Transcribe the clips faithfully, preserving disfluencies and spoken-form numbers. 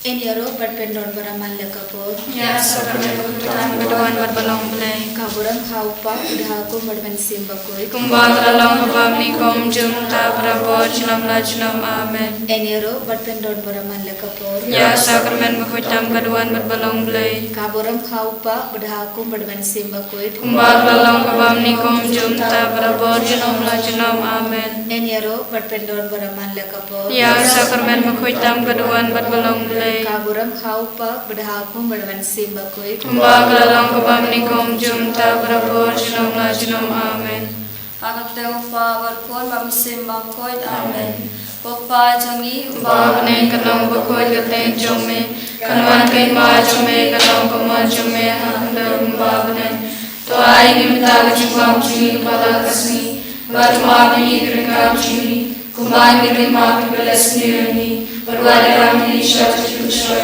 Yn ïaroh bad pyndon baroh man la ka por. Ïa ka sakramen bakhuid tam ka duwan bad ba long Blei. Ka burom ha u Kpa, u Kpa bad ha u Khun bad ha u Mynsiem Bakhuid. Kumba ka la long ha ba mynne kum jong mynta barabor junom la junom. Amen. Yn ïaroh bad pyndon baroh man la ka por. Ïa ka sakramen bakhuid tam ka duwan bad ba long Blei. Ka burom ha u Kpa, u Kpa bad ha u Khun bad ha u Mynsiem Bakhuid. Kumba ka la long ha ba mynne kum jong mynta barabor junom la junom. Amen. Yn ïaroh bad pyndon baroh man la ka por. Ïa ka sakramen bakhuid tam ka duwan bad ba long Blei. Ka burom ha u Kpa bad ha u Khun bad ha u Mynsiem Bakhuid. Kumba ka la long ha ba mynne kum jong mynta barabor junom la junom. Amen. Ha ka kyrteng u Kpa bad u Khun bad u Mynsiem Bakhuid. Amen. Ko Kpa jong ngi uba ha bneng, kan long bakhuid ka kyrteng jong me, kan wan ka hima jong me, kan long ka mon jong me ha ka khyndew kumba ha bneng. To ai ngi mynta ka jingbam jong ngi kaba la ka sngi, bad to map ïa ngi ki ryngkat jong ngi kumba ngi ruh ngi map ïa kiba la sniew ïa ngi, bad wat ïalam ngi sha ka jingpynshoi,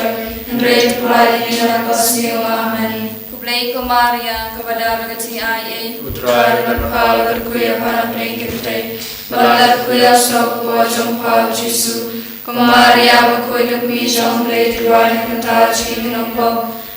hynrei to pynlait ïa ngi na kaba sniew. Amen. Khublei ko Maria, kaba dap da ka jingaiei. U Trai u don bad pha, la kyrkhu ïa pha na pdeng ki kynthei, bad la kyrkhu ïa u snoh ka kpoh jong pha u Jisu. Ko Maria bakhuid, ka kmie jong u Blei, to duwai ïa ngi mynta ha ka jingim jong ngi,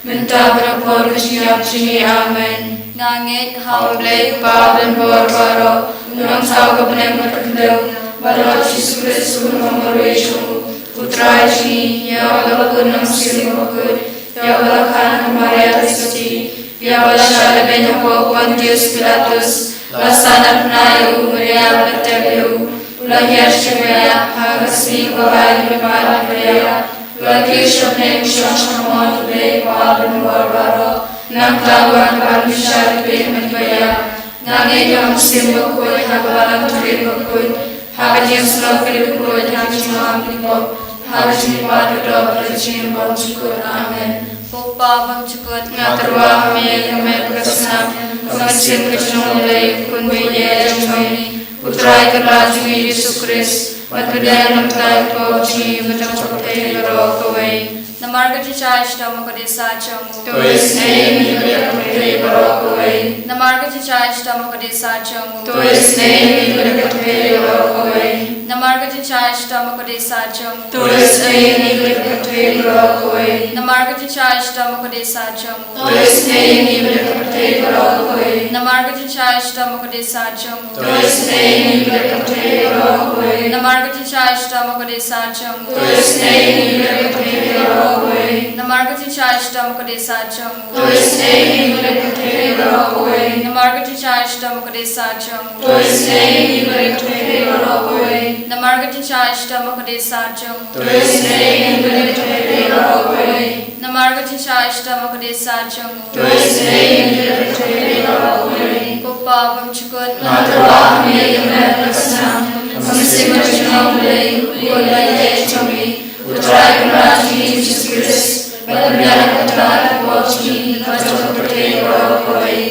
mynta bad ha ka por ka jingïap jong ngi. Amen. Nga ngeit ha u Blei u Kpa uba don bor baroh, u nongthaw ka bneng bad ka khyndew, bad ha u Jisu Khrist u nongmynroi jong u, u Trai jong ngi, ïa uba la kut na u Mynsiem Bakhuid, ïa uba la kha na ka Maria Theisotti, ïa uba la shah lehbeiñ hapoh u Pontius Pilatus, la sahnarphna ïa u, la ïap bad la tep ïa u, u la hiar sha ka ïap, ha ka sngi kaba ar, u la kynmaw na ka ïap, u la kiew sha bneng, u shong sha ka mon u Blei u Kpa uba don bor baroh. Nangta un wan ban bishar ïa kiba ïap. Nga ngeit ïa u Mynsiem Bakhuid, ha ka balang jong ki bakhuid, ha ka jingsngewsih ki dukhuid, ha ka jingmap ki pop, ha ka jingpyrkhat kaba doh, ha ka jingim bymjukut. Amen. Ko Kpa bymjukut, nga tyrwa ha me, ha ka met bad ka snam, ha ka mynsiem ka jong u Blei, u Khun baieit jong me, u Trai Kynrad jong ngi Jisu Khrist, bad pdiang na ka bynta ki pop jong ngi, bad jong ka pyrthei baroh kawei. Namar ka jingshah shitom u Kpa, ka dei sa jong u. To isynei ïa ngi bad ïa ka pyrthei baroh kawei. Namar ka jingshah shitom u Kpa, ka dei sa jong u. To isynei ïa ngi bad ïa ka pyrthei baroh kawei. Namar ka jingshah shitom u Kpa, ka dei sa jong u. To isynei ïa ngi bad ïa ka pyrthei baroh kawei. Namar ka jingshah shitom u Kpa, ka dei sa jong u. To isynei ïa ngi bad ïa ka pyrthei baroh kawei. Namar ka jingshah shitom u Kpa, ka dei sa jong u. To isynei ïa ngi bad ïa ka pyrthei baroh kawei. Namar ka jingshah shitom u Kpa, ka dei sa jong u. To isynei ïa ngi bad ïa ka pyrthei baroh kawei. Namar ka jingshah shitom u Kpa, ka dei sa jong u. To isynei ïa ngi bad ïa ka pyrthei baroh kawei. Namar ka jingshah shitom u Kpa, ka dei sa jong u. To isynei ïa ngi bad ïa ka pyrthei baroh kawei. Namar ka jingshah shitom u Kpa, ka dei sa jong u. To isynei ïa ngi bad ïa ka pyrthei baroh kawei. Namar ka jingshah shitom u Kpa, ka dei sa jong u. To isynei ïa ngi bad ïa ka pyrthei baroh kawei. Ko Kpa bymjukut, nga tyrwa ha me, ha ka met bad ka snam, ha ka mynsiem ka jong u Blei, u Khun baieit jong me, u Trai Kynrad jong ngi Jisu Khrist, bad pdiang na ka bynta ki pop jong ngi, bad jong ka pyrthei baroh kawei.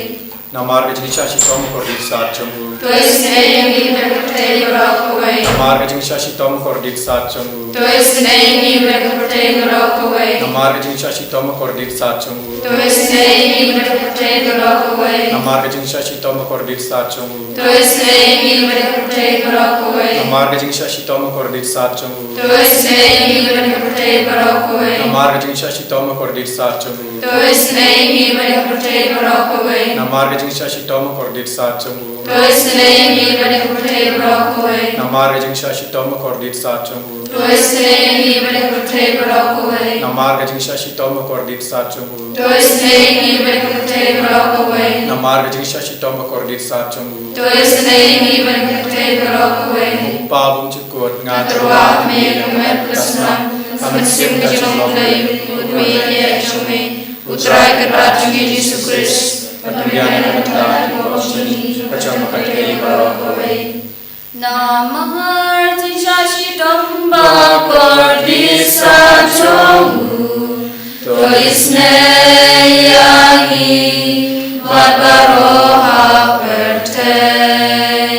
Namar ka jingshah shitom u Kpa, ka dei sa jong u. To isynei ïa ngi bad ïa ka pyrthei baroh kawei. Namar ka jingshah shitom u Kpa, ka dei sa jong u. To isynei ïa ngi bad ïa ka pyrthei baroh kawei. Namar ka jingshah shitom u Kpa, ka dei sa jong u. To isynei ïa ngi bad ïa ka pyrthei baroh kawei. Namar ka jingshah shitom u Kpa, ka dei sa jong u. To isynei ïa ngi bad ïa ka pyrthei baroh kawei. Namar ka jingshah shitom u Kpa, ka dei sa jong u. To isynei ïa ngi bad ïa ka pyrthei baroh kawei. Namar ka jingshah shitom u Kpa, ka dei sa jong u. To isynei ïa ngi bad ïa ka pyrthei baroh kawei. Namar ka jingshah shitom u Kpa, ka dei sa jong u. To isynei ïa ngi bad ïa ka pyrthei baroh kawei. Namar ka jingshah shitom u Kpa, ka dei sa jong u. To isynei ïa ngi bad ïa ka pyrthei baroh kawei. Namar ka jingshah shitom u Kpa, ka dei sa jong u. To isynei ïa ngi bad ïa ka pyrthei baroh kawei. Namar ka jingshah shitom u Kpa, ka dei sa jong u. To isynei ïa ngi bad ïa ka pyrthei baroh kawei. Ko Kpa bymjukut, nga tyrwa ha me, ha ka met bad ka snam, ha ka mynsiem ka jong u Blei, u Khun baieit jong me, u Trai Kynrad jong ngi Jisu Khrist, bad pdiang na ka bynta ki pop jong ngi, bad jong ka pyrthei baroh kawei. Namar ka jingshah shitom ba kordit sa jong u, to isynei ïa ngi bad baroh ha pyrthei.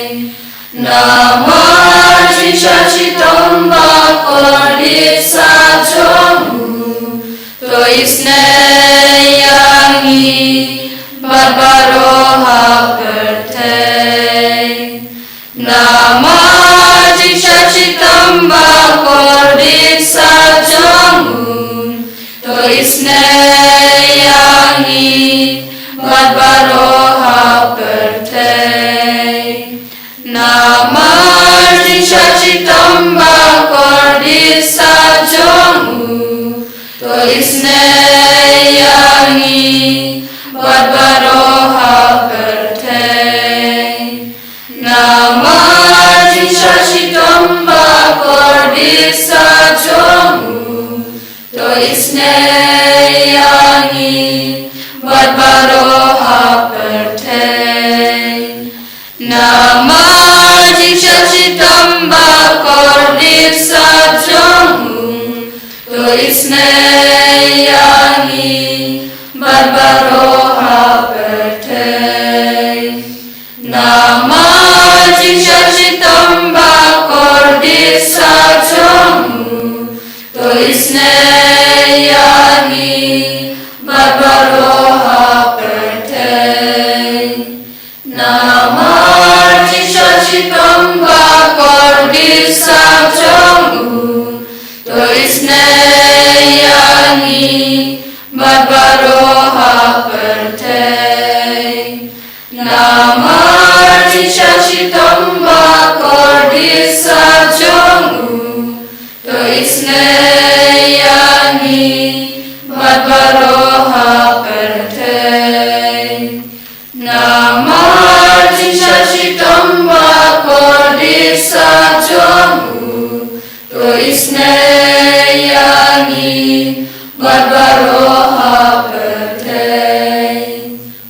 Namar ka jingshah shitom ba kordit sa jong u, to isynei ïa ngi bad baroh ha pyrthei. Namar ka jingshah shitom ba kordit sa jong u, isnei ïa ngi bad baroh ha pyrthei. Namar jingshah shitom ba kordit sah jong u, to isnei ïa ngi bad baroh ha pyrthei. Namar jingshah shitom ba kordit sah jong u, to isnei ïa ngi bad baroh ha pyrthei. Namar jingshah shitom ba kordit sah jong u, to isnei ïa ngi bad baroh ha pyrthei. Namar jingshah shitom ba kordit sah jong u, to isnei ïa ngi bad baroh ha pyrthei. Namar jingshah shitom ba kordit sah jong u, to isnei ïa ngi bad baroh ha pyrthei. Namar jingshah shitom ba kordit sah jong u, to isnei ïa ngi bad baroh ha pyrthei. Namar jingshah shitom ba kordit sah jong u, to isnei ïa ngi bad baroh ha pyrthei.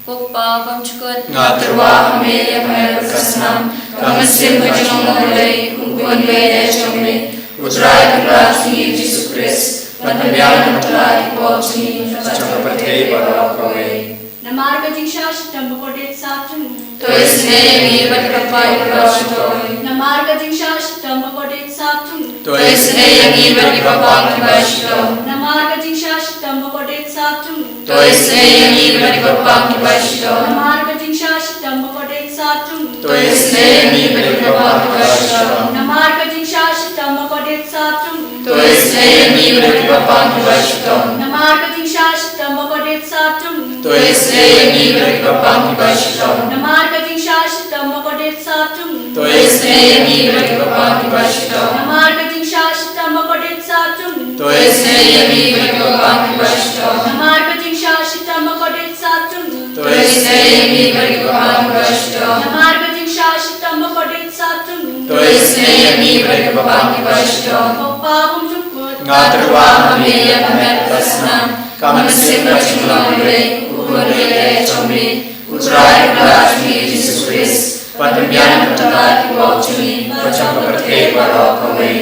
Ko Pa bymjukut, nga tyrwa ha me ïa ka met ka snam, ka mynsiem ka jong u Blei, u Khun baieit jong me, U Trai Kynrad jong ngi Jisu Khrist, ban pynbiang ïa ka tnat ki pop jong ngi, bad jong ka pyrthei baroh kawei. Namar ka jingshah shitom ba kordit sah jong u, to isnei ïa ngi bad ïa ka bynta kiba shitom. Namar ka jingshah shitom ba kordit sah jong u, to isnei ïa ngi bad ïa ka bynta kiba shitom. Namar ka jingshah shitom ba kordit sah jong u, to isnei ïa ngi bad ïa ka bynta kiba shitom. Namar ka jingshah shitom ba kordit sah jong u, to isnei ïa ngi bad ïa ka bynta kiba shitom. Namar ka jingshah shitom ba kordit sah jong u, to isnei ïa ngi bad ïa ka bynta kiba shitom. Namar ka jingshah shitom ba kordit sah jong u, to isnei ïa ngi bad ïa ka bynta kiba shitom. Namar ka jingshah shitom ba kordit sah jong u, to isnei ïa ngi bad ïa ka bynta kiba shitom. Namar ka jingshah shitom ba kordit sah jong u, to isnei ïa ngi bad ïa ka bynta kiba shitom. Namar ka jingshah shitom ba kordit sah jong u, to isnei ïa ngi bad ïa ka bynta kiba shitom. Namar ka jingshah shitom ba kordit sah jong u, to isnei ïa ngi bad ïa ka bynta kiba shitom. Ko Pa bymjukut, nga tyrwa ha me ïa ka met ka snam, ka mynsiem ka jong u Blei, u Khun baieit jong me, U Trai Kynrad jong ngi Jisu Khrist, ban pynbiang ïa ka tnat ki pop jong ngi, bad jong ka pyrthei baroh kawei.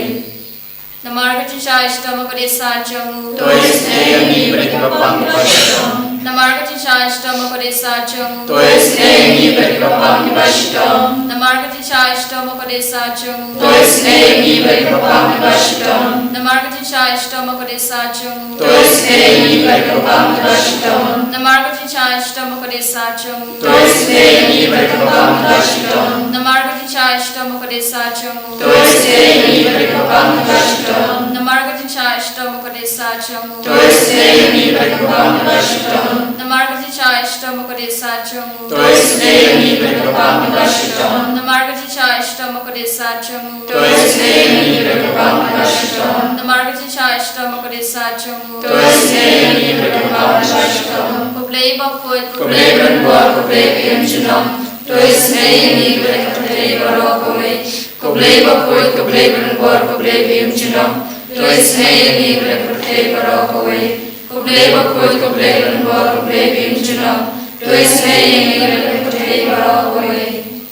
Namar ka jingshah shitom ba kordit sah jong u, to isnei ïa ngi bad ïa ka bynta kiba shitom. Namar ka jingshah shitom ba kordit sah jong u, to isnei ïa ngi bad ïa ka bynta kiba shitom. Namar ka jingshah shitom ba kordit sah jong u, to isnei ïa ngi bad ïa ka bynta kiba shitom. Namar ka jingshah shitom ba kordit sah jong u, to isnei ïa ngi bad ïa ka bynta kiba shitom. Namar ka jingshah shitom ba kordit sah jong u, to isnei ïa ngi bad ïa ka bynta kiba shitom. Namar ka jingshah shitom ba kordit sah jong u, to isnei ïa ngi bad ïa ka bynta kiba shitom. Namar ka jingshah shitom ba kordit sah jong u, to isnei ïa ngi bad ïa ka bynta kiba shitom. Namar ka jingshah shitom ba kordit sah jong u, to isnei ïa ngi bad ïa ka bynta kiba shitom. Namar ka jingshah shitom ba kordit sah jong u, to isnei ïa ngi bad ïa ka bynta kiba shitom. Namar ka jingshah shitom ba kordit sah jong u, to isnei ïa ngi bad ïa ka bynta kiba shitom. Ko Blei bakhuid, ko Blei ba donbor, ko Blei ba im junom, to isnei ïa ngi bad ïa ka pyrthei baroh kawei. Ko Blei bakhuid, ko Blei ba donbor, ko Blei ba im junom, to isnei ïa ngi bad ïa ka pyrthei baroh kawei. Ko Blei bakhuid, ko Blei ba donbor, ko Blei ba im junom, to isnei ïa ngi bad ïa ka pyrthei baroh kawei.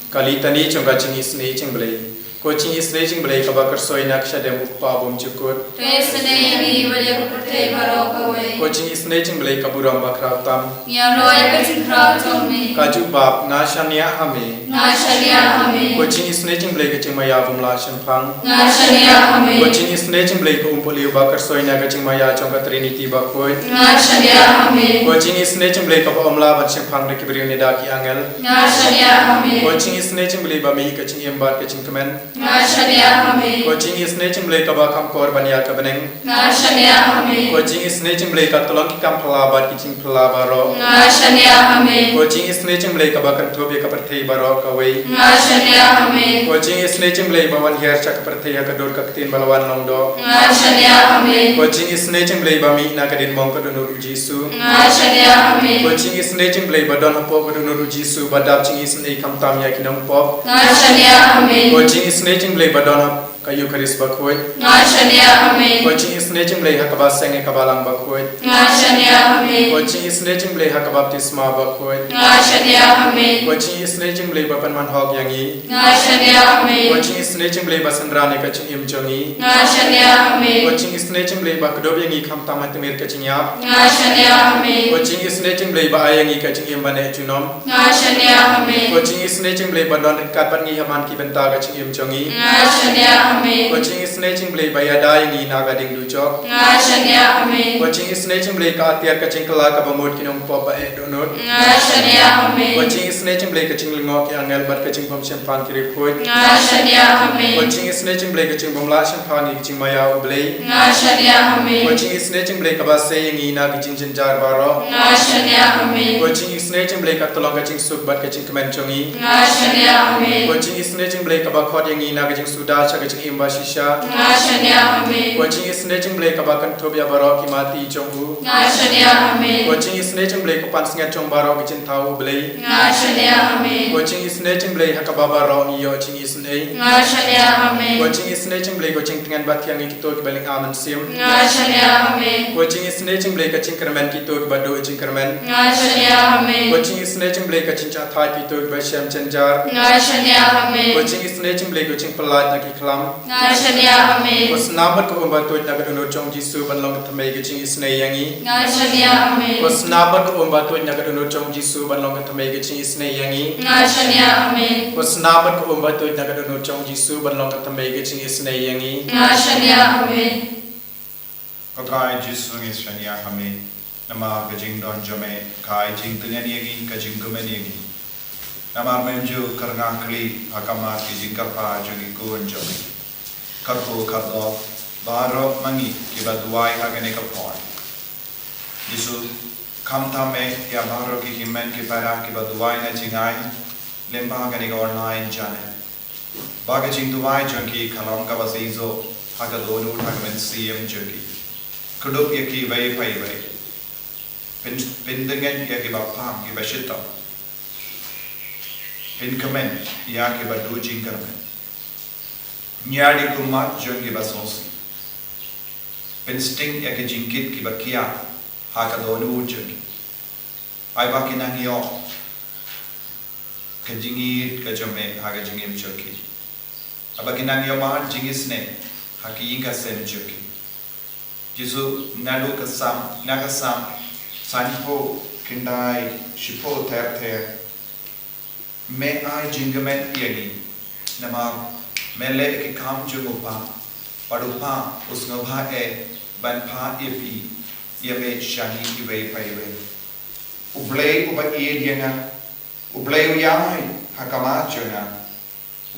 Ka litani jong ka jingisynei jong u Blei. Ko jingisynei jong u Blei kaba kyrsoi na ka shadem u Kpa bymjukut, to isynei ïa ngi bad ïa ka pyrthei baroh kawei. Ko jingisynei jong u Blei ka burom bakhraw tam, ngi ïaroh ïa ka jingkhraw jong me. Ka jubab, nga shaniah ha me. Nga shaniah ha me. Ko jingisynei jong u Blei ka jingmaïa bymlah shemphang, nga shaniah ha me. Ko jingisynei jong u Blei ka umpohliew ba kyrsoi na ka jingmaïa jong ka Trinity bakhuid, nga shaniah ha me. Ko jingisynei jong u Blei kaba ym lah ban shemphang da ki briew ne da ki angel, nga shaniah ha me. Ko jingisynei jong u Blei ba mih ka jingim bad ka jingkmen, Nga shaniah ha me. Ko jingisynei jong U Blei kaba kham kor ban ïa ka bneng. Nga shaniah ha me. Ko jingisynei jong U Blei ka tyllong ki kam phylla bad ki jingphylla baroh. Nga shaniah ha me. Ko jingisynei jong U Blei kaba kynthup ïa ka pyrthei baroh kawei. Nga shaniah ha me. Ko jingisynei jong U Blei ba wan hiar sha ka pyrthei ha ka dur ka ktien ba la wan long doh. Nga shaniah ha me. Ko jingisynei jong U Blei ba mih na ka diengphna ka dohnud U Jisu. Nga shaniah ha me. Ko jingisynei jong U Blei ba don hapoh ka dohnud U Jisu ba dap jingisynei khamtam ïa ki nongpop. Nga shaniah ha me. Ko jingisynei jong U Blei ba don ha ka Eukharist bakhuid. Nga shaniah ha me. Ko jingisynei jong U Blei ha ka Baseng ïa ka Balang bakhuid. Nga shaniah ha me. Ko jingisynei jong U Blei ha ka Baptisma bakhuid. Nga shaniah ha me. Ko jingisynei jong U Blei ba pynman hok ïa ngi. Nga shaniah ha me. Ko jingisynei jong U Blei ba synran ïa ka jingim jong ngi. Nga shaniah ha me. Ko jingisynei jong U Blei ba kdup ïa ngi khamtam ha tmier ka jingïap. Nga shaniah ha me. Ko jingisynei jong U Blei ba ai ïa ngi ka jingim ba neh junom. Nga shaniah ha me. Ko jingisynei jong U Blei ba don ryngkat bad ngi ha man ki bynta ka jingim jong ngi. Nga shaniah ha me. Ko jingisynei jong U Blei ba ïada ïa ngi na ka diengdujok. Nga shaniah ha me. Ko jingisynei jong U Blei ka atiar ka jingkylla kaba mut ki nongpop ba eh dohnud. Nga shaniah ha me. Ko jingisynei jong U Blei ka jinglyngngoh ki angel bad ka jingbymshemphang ki riewkhuid. Nga shaniah ha me. Ko jingisynei jong U Blei ka jingbymlah shemphang ïa ka jingmaïa U Blei. Nga shaniah ha me. Ko jingisynei jong U Blei kaba sei ïa ngi na ka jingjynjar baroh. Nga shaniah ha me. Ko jingisynei jong U Blei ka tyllong ka jingsuk bad ka jingkmen jong ngi. Nga shaniah ha me. Ko jingisynei jong U Blei kaba khot ïa ngi na ka jingsuda sha ka jingim bashisha. Nga shaniah ha me. Ko jingisynei jong U Blei kaba kynthup ïa baroh ki mati jong u. Nga shaniah ha me. Ko jingisynei jong U Blei ka pansngiat jong baroh ki jingthaw U Blei. Nga shaniah ha me. Ko jingisynei jong U Blei ha kaba baroh ngi ïoh jingisynei. Nga shaniah ha me. Ko jingisynei jong U Blei ko jingtngen ba thiang ïa kito kiba lyngba mynsiem. Nga shaniah ha me. Ko jingisynei jong U Blei ka jingkyrmen kito kiba duh jingkyrmen. Nga shaniah ha me. Ko jingisynei jong U Blei ka jingjahthait kito kiba shem jynjar. Nga shaniah ha me. Ko jingisynei jong U Blei ko jingpyllait na ki khlam. Nga shaniah ha me. Ko snam bad ko um ba tuid na ka dohnud jong U Jisu ban long ka thymmei ka jingisynei ïa ngi. Nga shaniah ha me. Ko snam bad ko um ba tuid na ka dohnud jong U Jisu ban long ka thymmei ka jingisynei ïa ngi. Nga shaniah ha me. Ko snam bad ko um ba tuid na ka dohnud jong U Jisu ban long ka thymmei ka jingisynei ïa ngi. Nga shaniah ha me. Ko Trai Jisu ngi shaniah ha me. Namar ka jingdon jong me ka ai jingtngen ïa ngi, ka jingkmen ïa ngi. Namar mem ju kyrngah kli ha khmat ki jingkyrpad jong ki khun jong me. Kyrkhu kyrdoh baroh ma ngi kiba duwai ha kane ka por. Jisu, khamtam me ïa baroh ki hynmen ki para kiba duwai na jingai lyngba kane ka online channel. Ba ka jingduwai jong ki ka long kaba shisha ha ka dohnud ha ka mynsiem jong ki. Kdup ïa kiwei pa iwei. Pyn, pyndeng ïa kiba pang kiba shitom. Pynkmen ïa kiba duh jingkyrmen. Ñiar ïa ki ummat jong kiba sngewsih. Pynsting ïa ki jingkit kiba kiar ha ka dohnud jong ki. Ai ba ki nang ïoh ka jingïeit ka jong me ha ka jingim jong ki. Ai ba ki nang ïoh mad jingisynei ha ki ïing ka sem jong ki. Jisu, naduh ka Salm, na ka Salm sanphew khyndai, shiphew ter ter. Me ai jingkmen ïa ngi. Namar me leh ki kam jong u Kpa. Bad u Kpa u sngewbha eh ban phah ïa phi, ïa me sha ngi iwei pa iwei. U Blei uba ïeit ïa nga, U Blei u ïaid ha khmat jong nga.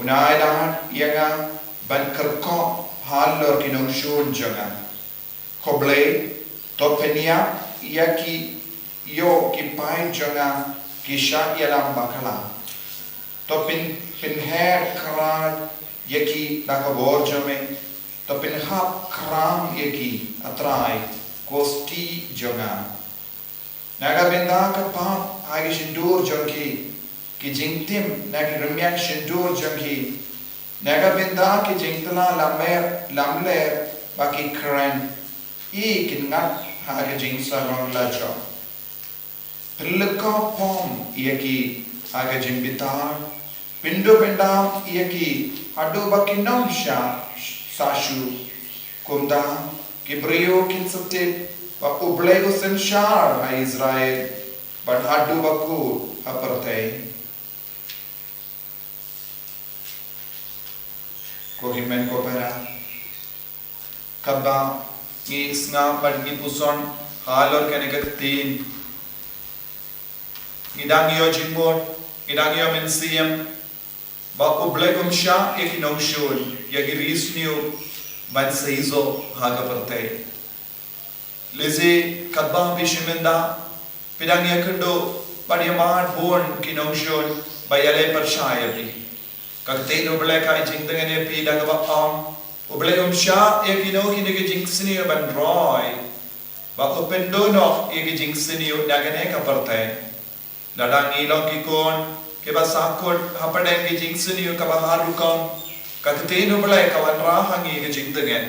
Un ailad ïa nga ban kyrkhu halor ki nongshun jong nga. Ko Blei, to pynïap ïa ki ïew ki paid jong nga ki shah ïalam bakla. To pyn, pynher khraw ïa ki da ka bor jong me. To pynhap khraw ïa ki, A Trai, ko Stieh jong nga. Na ka bynta ka pap ha ki shyntur jong ki, ki jingtim na ki rmiang shyntur jong ki. Na ka bynta ki jingtla lamler, lamler ba ki kren, i kin ngat ha ka jingsarong lajong. Pynlyngkot pom ïa ki ha ka jingbitar, pynduh pyndam ïa ki haduh ba kin ym shah shuh. Kumta ki briew kin sa tip ba U Blei u synshar ha Israel, bad haduh ba kut ha pyrthei. Ko hynmen ko para, katba ngi sngap bad ngi puson halor kane ka ktien, ngi dang ïoh jingmut, ngi dang ïoh mynsiem, Ba U Blei um shah ïa ki nongshun, ïa ki ri sniew ban sa ïoh ha ka pyrthei. Lehse katba phi shim bynta, phi dang ïakynduh bad ïa mad bun ki nongshun ba ïaleh pyrshah ïa phi. Ka ktien U Blei ka ai jingtngen ïa phi da kaba ong, U Blei um shah ïa kino kino ki jingsniew ban roi, ba u pynduh noh ïa ki jingsniew na kane ka pyrthei. Lada ngi long ki khun kiba sahkut hapdeng ki jingsniew kaba har rukom, ka ktien U Blei ka wanrah ha ngi ka jingtngen.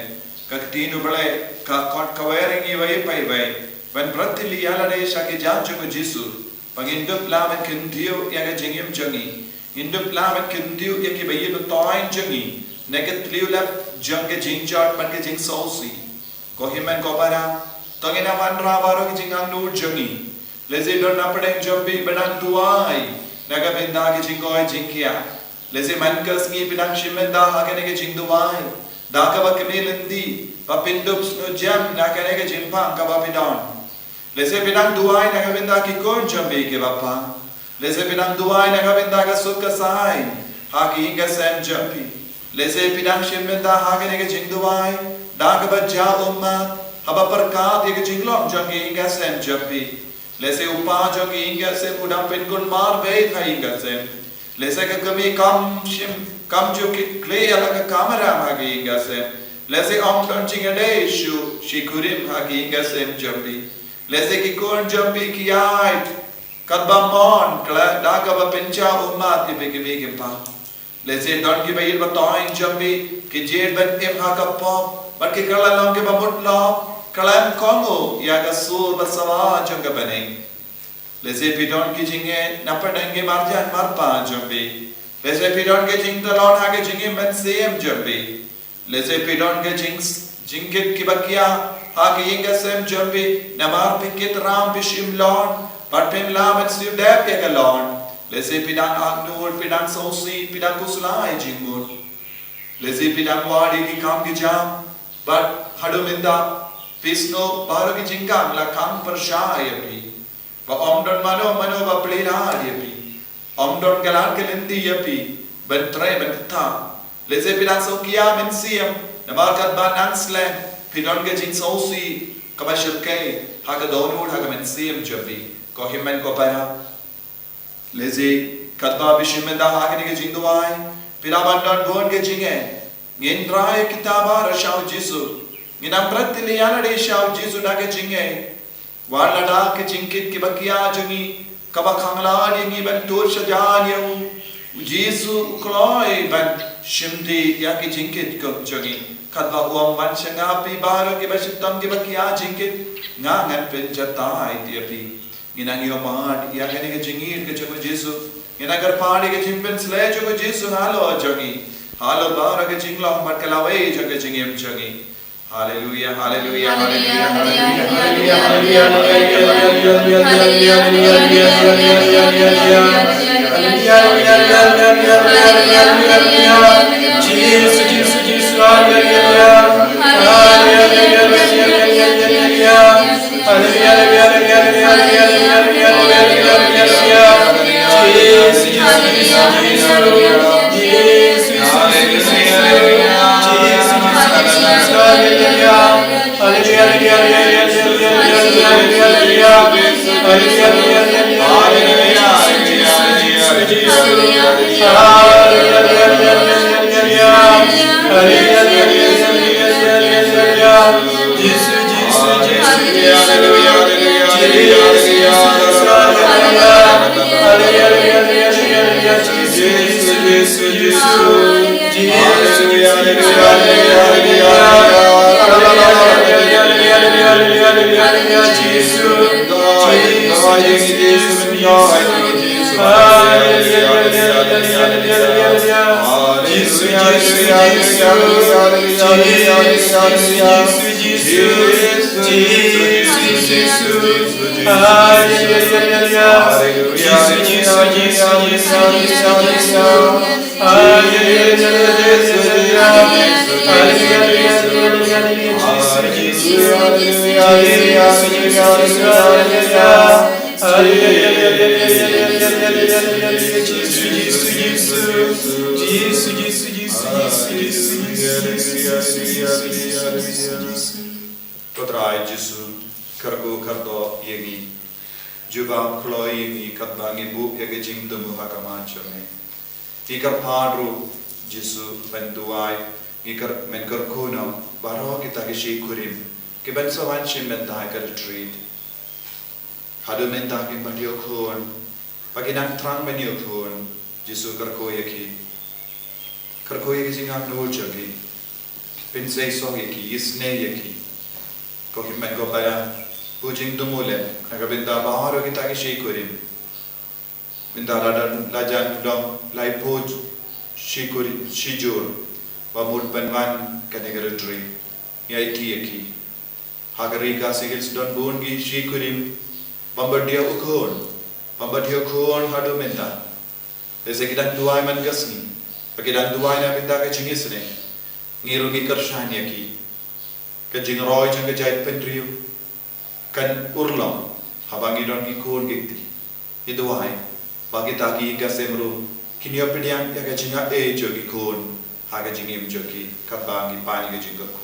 Ka ktien U Blei ka khot kawei ïa ngi iwei pa iwei ban pyrthei ïa lade sha ki jam jong U Jisu. Ba ngin dup lah ban kyntiew ïa ka jingim jong ngi. Ngin dup lah ban kyntiew ïa kiba ïeit ba toiñ jong ngi na ka tliw lep jong ka jingjot bad ka jingsngewsih. Ko hynmen ko para, to ngin ym wanrah baroh ki jingangnud jong ngi. Lehse don na pdeng jong phi ba dang duwai na ka bynta ki jingkoit jingkhiah. Lehse man ka sngi phi dang shim bynta ha kane ka jingduwai da kaba kmie lynti, ba phin dup sngewjem na kane ka jingpang kaba phi don. Lehse phi dang duwai na ka bynta ki khun jong phi kiba pang. Lehse phi dang duwai na ka bynta ka suk ka saiñ ha ki ïing ka sem jong phi. Lehse phi dang shim bynta ha kane ka jingduwai da kaba jah ummat haba pyrkhat ïa ka jinglong jong ki ïing ka sem jong phi. Lehse u kpa jong ki ïing ka sem u dang pynkulmar beit ha ïing ka sem. Lehse ka kmie kam shym, kam ju kit khlieh ïa la ka kamram ha ki ïing ka sem. Lehse ym don jingïadei shuh shi kurim ha ki ïing ka sem jong phi. Lehse ki khun jong phi ki ïaid katba mon, khlem da kaba pynjah ummat ïa phi ki mei ki pa. Lehse don kiba ïeit ba toiñ jong phi ki jied ban im ha ka pop bad ki kylla long kiba mut lop, khlem kohnguh ïa ka sur ba sawa jong ka bneng. Lehse phi don ki jingngeit na pdeng ki marjan marpa jong phi. Lehse phi don ki jingtlot ha ki jingim mynsiem jong phi. Lehse phi don ki jing, jingkit kiba khia ha ki ïing ka sem jong phi, namar phi kit ram phi shim loan bad phim lah ban siew dep ïa ka loan. Lehse phi dang angnud, phi dang sngewsih, phi dang khuslai jingmut. Lehse phi dang wad ïa ki kam ki jam bad haduh mynta phi sngew baroh ki jingkhang la khang pyrshah ïa phi. Ba ym don mano mano ba plie lad ïa phi. Ym don ka lad ka lynti ïa phi ban trei ban ktah. Lehse phi dang sngewkhia mynsiem namar katba nang slem phi don ka jingsngewsih kaba shyrkhei ha ka dohnud ha ka mynsiem jong phi. Ko hynmen ko para, lehse katba phi shim bynta ha kane ka jingduwai phi lah ban don bun ka jingeh. Ngin rai kita baroh sha U Jisu. Ngin ym pyrthei ïa lade sha U Jisu da ka jingeh. Wat lada ka jingkit kiba khia jong ngi kaba khang lad ïa ngi ban tur shajan ïa u, U Jisu u kloi ban shim dih ïa ki jingkit kum jong ngi. Katba u ong, wan sha nga phi baroh kiba shitom kiba khia jingkit, nga ngan pynjatai ïa phi. Ngin nang ïohmad ïa kane ka jingïeit ka jong U Jisu. Ngin nang kyrpad ïa ka jingpynshlei jong U Jisu halor jong ngi, halor baroh ka jinglong bad ka lawei jong ka jingim jong ngi. Haleluya, haleluya, haleluya, haleluya, haleluya, haleluya, haleluya, haleluya, haleluya, haleluya, haleluya, haleluya, haleluya, haleluya, haleluya, Jisu, Jisu, Jisu, haleluya, haleluya, haleluya, haleluya, haleluya, haleluya, haleluya, haleluya, haleluya, haleluya, haleluya, haleluya, Jisu, Jisu, Jisu, Jisu, Jisu, Jisu, Jisu, Jisu, Jisu, haleluya. Haleluya, haleluya, haleluya, haleluya, haleluya, haleluya, haleluya, haleluya, Jisu, Jisu, Jisu, Jisu, haleluya, haleluya, haleluya, haleluya, Jisu, Jisu, Jisu, Jisu, haleluya, haleluya, haleluya, Jisu, Jisu, Jisu, haleluya, haleluya, haleluya, Jisu, Jisu, Jisu, Jisu, Jisu, Jisu, haleluya, haleluya, haleluya, Jisu, Jisu, Jisu, Jisu, haleluya, haleluya, haleluya, Jisu, Jisu, Jisu, Jisu, Jisu, Jisu, Jisu, Jisu, haleluya, haleluya, Jisu, Jisu, Jisu, Jisu, Jisu, Jisu, haleluya, haleluya, haleluya, Jisu, Jisu, Jisu, haleluya, haleluya, haleluya, Jisu, Jisu, Jisu, Ko Trai Jisu, kyrkhu kyrdoh ïa ngi. Jubab kloi ïa ngi katba ngi buh ïa ka jingthmu ha khmat jong me. Ngi kyrpad ruh Jisu ban duwai, ngi kyr-, men kyrkhu noh baroh kita ki shikurim kiban sa wan shim bynta ïa ka retreat. Haduh mynta kim pat ïoh khun, ba ki nang thrang ban ïoh khun, Jisu kyrkhu ïa ki. Kyrkhu ïa ki jingangnud jong ki. Pynseisoh ïa ki, isynei ïa ki. Ko Hynmen ko Para, buh jingthmu lem na ka bynta baroh kita ki shikurim. Mynta la don, la jan don laiphew shikurim, shijur ba mut ban wan kane ka retreat. Ïa ïa ki, ïa ki. Ha ka ri Khasi Hills don bun ki shikurim bym pat ïoh khun, bym pat ïoh khun haduh mynta. Lehse ki dang duwai man ka sngi, ba ki dang duwai na bynta ka jingisynei. Ngi ruh ngi kyrshan ïa ki. Ka jingroi jong ka jaitbynriew kan urlong haba ngi don ki khun ki kti. Ngi duwai ba kita ki ïing ki sem ruh kin ïoh pdiang ïa ka jingaiei jong ki khun ha ka jingim jong ki, katba ngi pan ïa ka jingkyrkhu.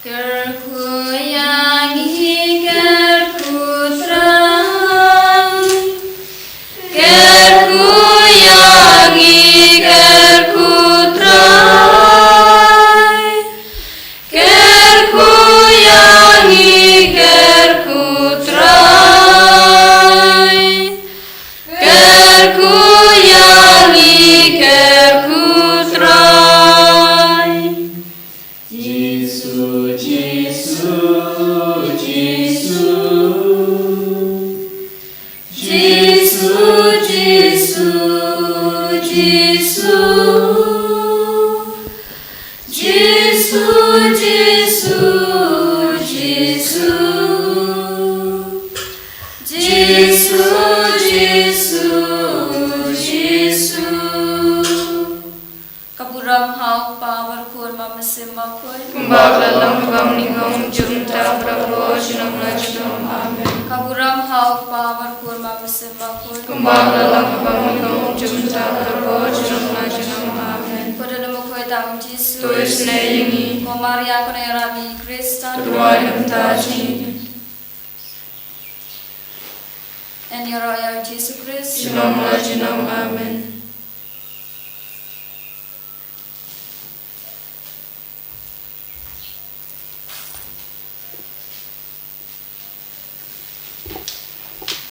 Kyrkhu ïa ngi, kyrkhu Trai. Kyrkhu ïa ngi, kyrkhu Trai. Kyrkhu ïa ngi, kyrkhu Trai. Kyrkhu ïa ngi, kyrkhu Trai. Jisu, Jisu, Jisu. Jisu, Jisu, Jisu. Jisu, Jisu, Jisu. Jisu, Jisu, Jisu. Ka burom ha u Kpa bad u Khun bad u Mynsiem Bakhuid. Kumba ka la long ha kaba nyngkong, junom mynta, baroh junom la junom. Amen. Ka burom ha u Kpa bad u Khun bad u Mynsiem Bakhuid. Kumba ka la long ha kaba nyngkong, junom mynta, baroh junom la junom. Amen. Ko Trai Nongpynim Bakhuid, to isynei ïa ngi. Ko Maria, kane ka ri Khrist, to duwai namar jong ngi. Yn ïaroh ïa u Jisu Khrist. Junom la junom. Amen.